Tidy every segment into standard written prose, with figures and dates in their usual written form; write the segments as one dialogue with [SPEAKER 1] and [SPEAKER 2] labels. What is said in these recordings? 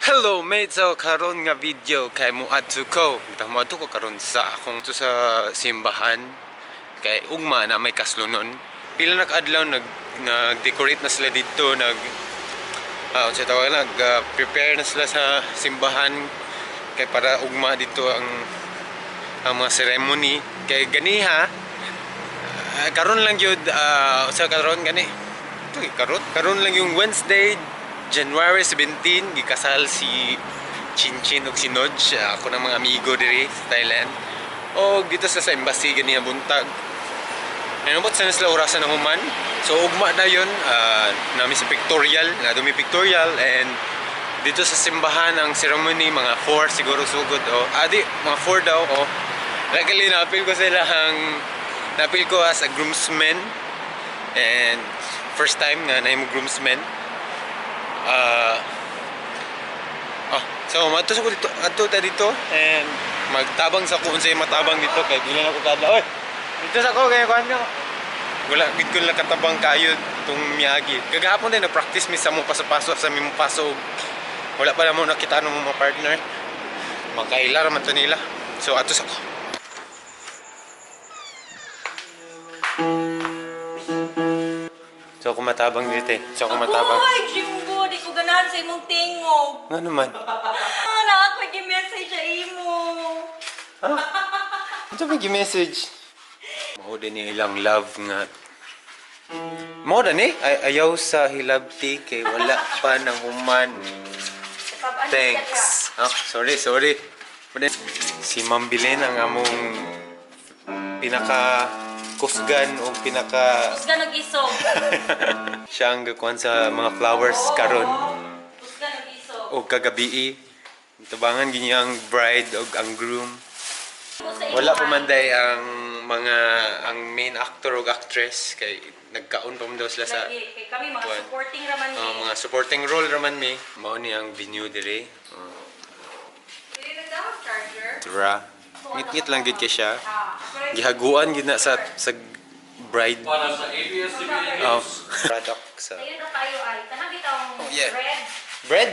[SPEAKER 1] Hello mate, so karon nga video kay moadto ko. Moadto ko karon sa akong to sa simbahan kay ugma na may kaslunon. Pila na ka-adlaw nag-decorate na sila dito, nag unsa tawag, nag prepare na sila sa simbahan kay para ugma dito ang mga ceremony kay ganiha, karon lang gyud, sa karon gani ito, karon lang yung Wednesday, January 17, gikasal si Chinchin ug si Nodge, ako ng mga amigo diri sa Thailand. O dito sa embassy ganiha buntag. Ano sa sila orasan ng human. So ugma na yun, namin sa pictorial, na dumi pictorial, and dito sa simbahan ang ceremony mga 4 siguro sugod o adi mga 4 daw o. Luckily napil ko sila, ang napil ko as a groomsman, and first time nga na groomsman. So mato sa ko dito, adto ta dito and magtabang sa ko unsay matabang dito kay dili na ko kadlaw. Oy, dito sa ko kay kuan ko. Wala gid ko lang katabang kayo itong miyagi. Kagahapon din nag-practice mi sa mo paso-paso sa mimo paso. Wala pa na mo nakita ng mga partner. Makaila ra man to nila. So ato sa ko. So ako matabang dito eh. So ako matabang.
[SPEAKER 2] Ay, Jimbo, di ko ganahan sa imong tingog.
[SPEAKER 1] Nga naman.
[SPEAKER 2] Ah, na ako gi-message sa imo.
[SPEAKER 1] Ano ba yung message? Mao din ni ilang love nga. Mao na ni ay, ayaw sa hilabti kay wala pa ng human. Thanks. Oh, sorry, sorry. Si Ma'am Belen ang among pinaka kusgan o pinaka
[SPEAKER 2] Kusgan og isog.
[SPEAKER 1] Siya ang gakuan sa mga flowers karon
[SPEAKER 2] Kusgan og isog.
[SPEAKER 1] O kagabii. Tabangan gini ang bride o ang groom. Wala pa man day ang mga ang main actor o actress kay nagkaon pa man daw sila sa
[SPEAKER 2] Lagi, kay kami mga
[SPEAKER 1] kuan.
[SPEAKER 2] Supporting raman mi.
[SPEAKER 1] Mga supporting role raman mi. Mao ni ang venue dire.
[SPEAKER 2] Dili na daw charger.
[SPEAKER 1] Tara. Ngit-ngit lang gid kay siya. Gihaguan gid na sa bride.
[SPEAKER 3] Para sa ABS-CBN.
[SPEAKER 1] Oh, product sa
[SPEAKER 2] Ayun ra kayo ay tanang bitawng
[SPEAKER 1] Oh, yeah.
[SPEAKER 2] bread.
[SPEAKER 1] Bread.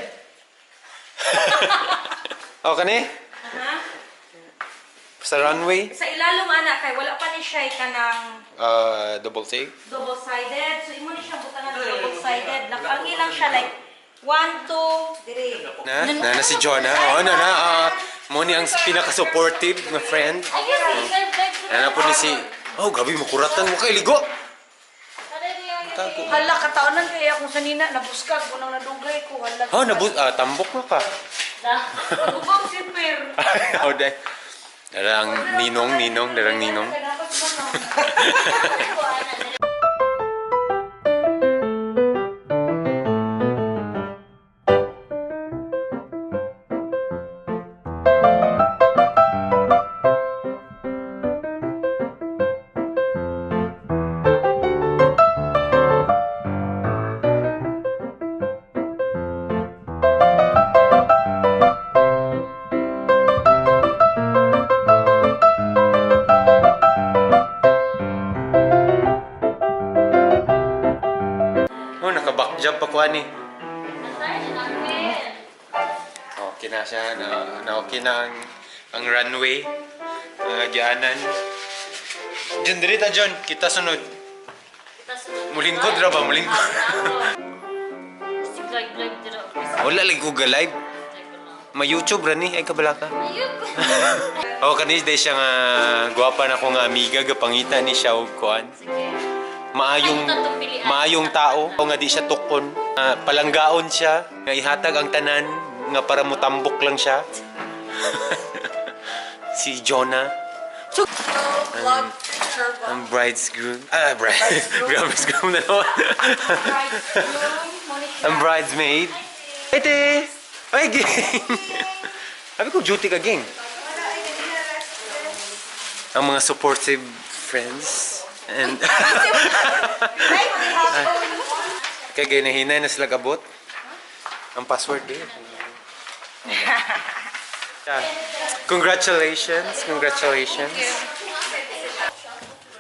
[SPEAKER 1] Oh, kani?
[SPEAKER 2] Aha.
[SPEAKER 1] Sa runway,
[SPEAKER 2] Sa ilalom ana kay wala pa ni siya kanang
[SPEAKER 1] double take.
[SPEAKER 2] Double-sided. So imo ni siya butangan og double-sided. Nakaangi lang siya like 1 2 dire.
[SPEAKER 1] Na, na, na si Jonah. Oh, na na. Mo ni ang pinaka-supportive na friend. Na na po ni si. Oh, grabe makuratan mo kay ligo. Tago.
[SPEAKER 4] Hala, kataonan kaya akong sanina, nabuskag, unang nadugay ko, hala.
[SPEAKER 1] Oh, nabu tambok na ka.
[SPEAKER 4] Nabugong zipper.
[SPEAKER 1] Oh, dai. Darang ninong, ninong, darang ninong. Oh, naka-back job pa ko ani. Okay na siya. Na okay na ang runway. Gianan. John, diri ta, John. Kita sunod. Mulingkod ra ba? Mulingkod. Wala lagi ko ga-live. May YouTube ra ni. Ay, kabala ka. Oh, kanis day siya nga gwapa na ko nga amiga gapangita ni siya og kuan. Maayong maayong tao o nga di siya tukon. Palanggaon siya, nga ihatag ang tanan nga para mutambok lang siya. Si Jonah. So,
[SPEAKER 4] Vlog, picture, vlog.
[SPEAKER 1] Ang bride's groom. Ah, bride. Bride's groom na naman. Ang bridesmaid. Ay, te! Ay, ging! Sabi ko, duty ka, ging. Ang mga supportive friends. And kaya ginahinay na sila gabot. Ang password eh. Yeah. Congratulations, congratulations.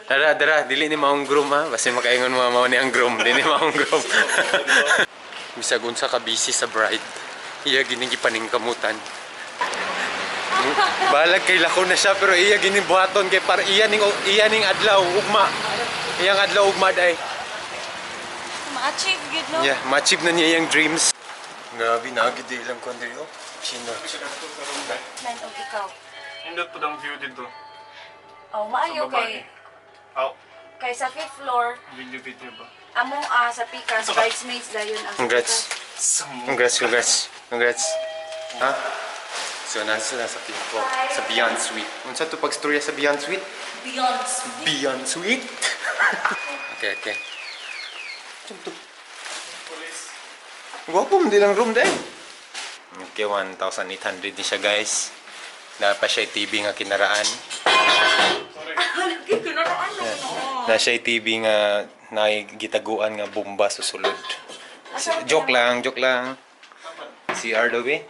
[SPEAKER 1] Dara, dara, dili ni maong groom ha. Basta makaingon mga mao ni ang groom, dili ni maong groom. Bisag unsa ka busy sa bride. Iya gining gipaningkamutan. Balag kay lako na siya pero iya gining buhaton kay para iya ning adlaw ugma. Iyang adlaw ugma day.
[SPEAKER 2] Ma-achieve gyud, no?
[SPEAKER 1] Yeah, ma-achieve na niya iyang dreams. Grabe na gid ilang kon diri oh. Chino.
[SPEAKER 2] Man og ikaw.
[SPEAKER 3] Nindot po ang view dito.
[SPEAKER 4] Oh, maayo
[SPEAKER 3] Sa babae.
[SPEAKER 4] kay
[SPEAKER 3] Aw,
[SPEAKER 4] kay sa fifth floor,
[SPEAKER 3] video video ba?
[SPEAKER 4] Among sa Pikas bridesmaids dayon ang
[SPEAKER 1] Congrats. Congrats, congrats. Congrats. Ha? So nasa fifth floor sa Beyond Suite. Unsa to pagstorya sa Beyond Suite?
[SPEAKER 2] Beyond.
[SPEAKER 1] Beyond Suite. Okay.
[SPEAKER 3] Police.
[SPEAKER 1] Gwapo man din ang room dahil. Okay, 1,800 din siya, guys. Na pa siya TV nga kinaraan. Na siya TV nga nagitaguan nga bomba sa sulod. Joke lang, joke lang. CR daw eh.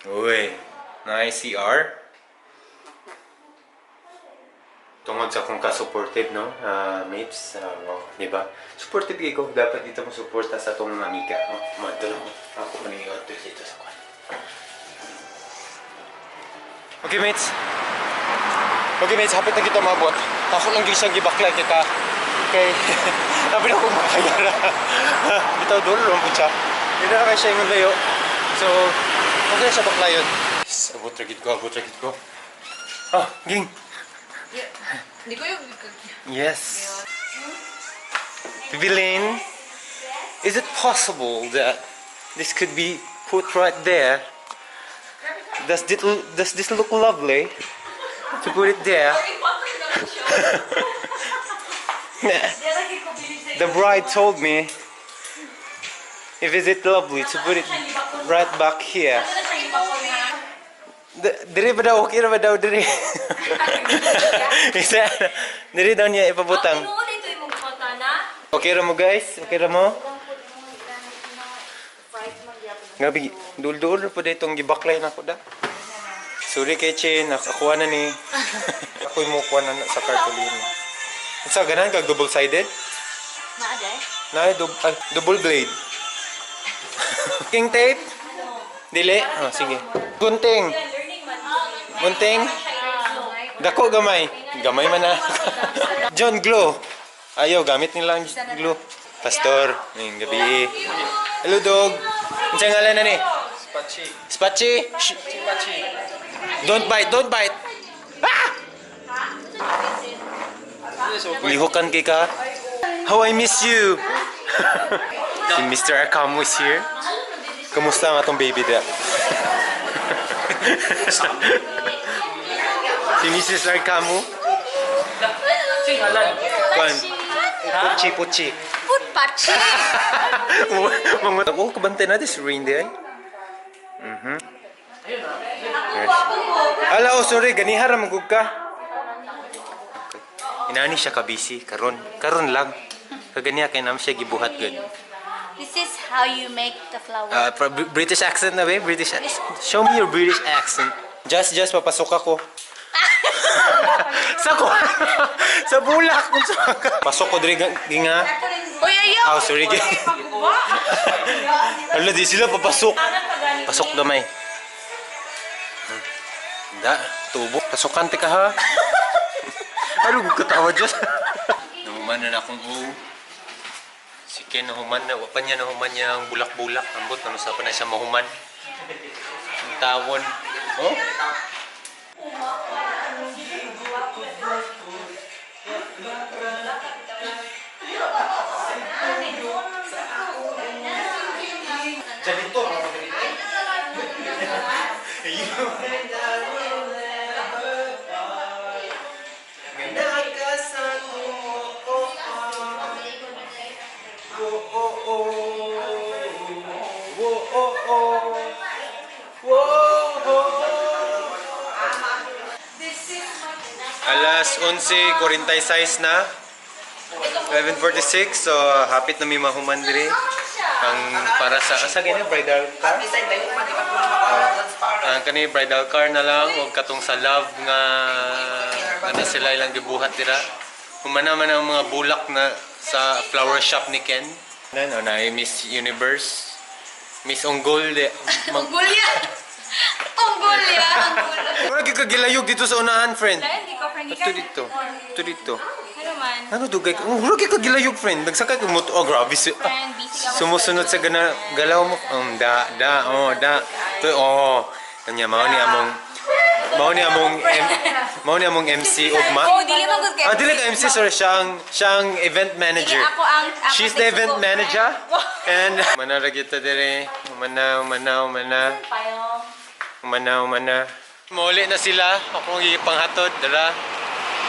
[SPEAKER 1] Uy, nice CR. Tungod sa akong ka-supportive, no? Ah, mates, oh, di ba? Supportive kay ko. Dapat dito mo suporta sa atong mga amiga. Oh, madto lang ko. Ako pa ni dito sa kwan. Okay, mates. Okay, mates. Hapit na kita maabot. Ako lang gyud siyang gibaklay kay ka. Kay, sabi na ko makayara. Bitaw dulo lang po siya. Hindi na kay siya yung layo. So, okay na siya baklayon. Yes, abot ra gid ko, abot ra gid ko. Ah, ging.
[SPEAKER 4] Hindi ko yung
[SPEAKER 1] Yes. Vivian, is it possible that this could be put right there? Does this look lovely? To put it there? The bride told me if is it lovely to put it right back here. Diri ba daw? Okay ra ba daw diri? Isa, diri daw niya ipabutang.
[SPEAKER 2] Ang tinuod ito imong na.
[SPEAKER 1] Okay ra mo, guys? Okay ra mo? Gabi, dul-dul po dito ang gibaklay na ko da. Sorry kay Chin, nakakuha na ni. Ako'y mukuha na sa cartolina. Sa ganan kag double-sided?
[SPEAKER 2] Naa day.
[SPEAKER 1] Na, double blade. King tape? Dili? Oh, sige. Gunting.
[SPEAKER 2] Learning man.
[SPEAKER 1] Gunting. Dako gamay. Gamay man na. John Glue. Ayaw, gamit nila ang glue. Pastor, ngayong gabi. Hello, dog. Ano ngalan na ni?
[SPEAKER 3] Spachi.
[SPEAKER 1] Spachi?
[SPEAKER 3] Spachi.
[SPEAKER 1] Don't bite, don't bite. Ah! Lihukan kay ka. How I miss you. Si Mr. Akamu is here. Kumusta ang atong baby da? Si Mrs. Arkamu. Kwan. Puchi, puchi.
[SPEAKER 2] Put pachi.
[SPEAKER 1] Mga oh, kabantay na this rain day. Ala, oh, sorry, ganiha ra magug ka. Okay. Inani siya ka busy karon. Karon lang. Kaganiha kay nam siya gibuhat gud.
[SPEAKER 2] This is how you make the flower.
[SPEAKER 1] British accent na ba? British accent. Show me your British accent. Just, papasok ako. Sa ko. Sa bulak. Pasok ko diri nga.
[SPEAKER 4] Uy, ayaw!
[SPEAKER 1] Oh, sorry. Ala, di sila papasok. Pasok gamay. Da, tubo. Pasukan ka ha. Ano katawa dyan? Nahuman na akong o. Si Ken nahuman na. Wapan niya nahuman niya ang bulak-bulak. Ambot, nanusapan na siya mahuman. Ang tawon. Oh? Janitor. Alas 11:46 na. 11:46, so hapit na mi mahuman diri. Ang para sa asa gani bridal car? Ang kani bridal car na lang og katong sa love nga ana sila ilang gibuhat dira. Human naman ang mga bulak na sa flower shop ni Ken. Ano na Miss Universe. Miss Unggol de.
[SPEAKER 2] Unggulya. Unggulya. Unggulya.
[SPEAKER 1] Wala gyud ka gilayog dito sa unahan, friend.
[SPEAKER 2] Dahil di ko, friend.
[SPEAKER 1] Ato dito. Ato dito.
[SPEAKER 2] Ano man?
[SPEAKER 1] Ano dugay ka? Oh, wala gyud ka gilayog, friend. Nagsakay ka motor. Oh, grabe si. Ah,
[SPEAKER 2] Friend, busy ka.
[SPEAKER 1] Sumusunod sa gana galaw mo. Da da oh da. To oh. Kanya mao ni among MC ugma.
[SPEAKER 2] Oh, dili man gud kay.
[SPEAKER 1] Ah, dili ka MC, sorry, siya ang event manager.
[SPEAKER 2] Dili ako ang
[SPEAKER 1] She's the event
[SPEAKER 2] sugo,
[SPEAKER 1] manager.
[SPEAKER 2] friend.
[SPEAKER 1] And mana ra kita dire. Mana mana mana mana mana. Mauli na sila. Akong gipanghatod dara.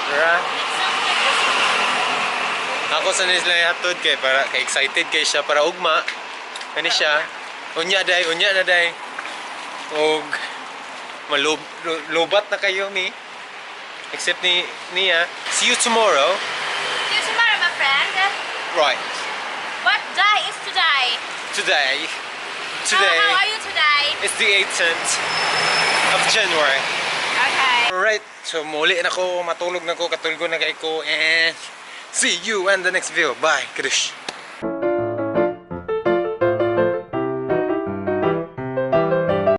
[SPEAKER 1] Dara. Ako sa nila ihatod kay para kay excited kay siya para ugma. Kani siya. Unya day, unya na day. Og malob lobat na kayo mi. Except ni niya. See you tomorrow.
[SPEAKER 2] See you tomorrow, my friend.
[SPEAKER 1] Right.
[SPEAKER 2] What day is today?
[SPEAKER 1] Today. Today.
[SPEAKER 2] How are you today?
[SPEAKER 1] It's the 18th of January.
[SPEAKER 2] Okay.
[SPEAKER 1] Alright, so muli na ko, matulog na ko, katulgo na kay ko, and see you in the next video. Bye, Kadush.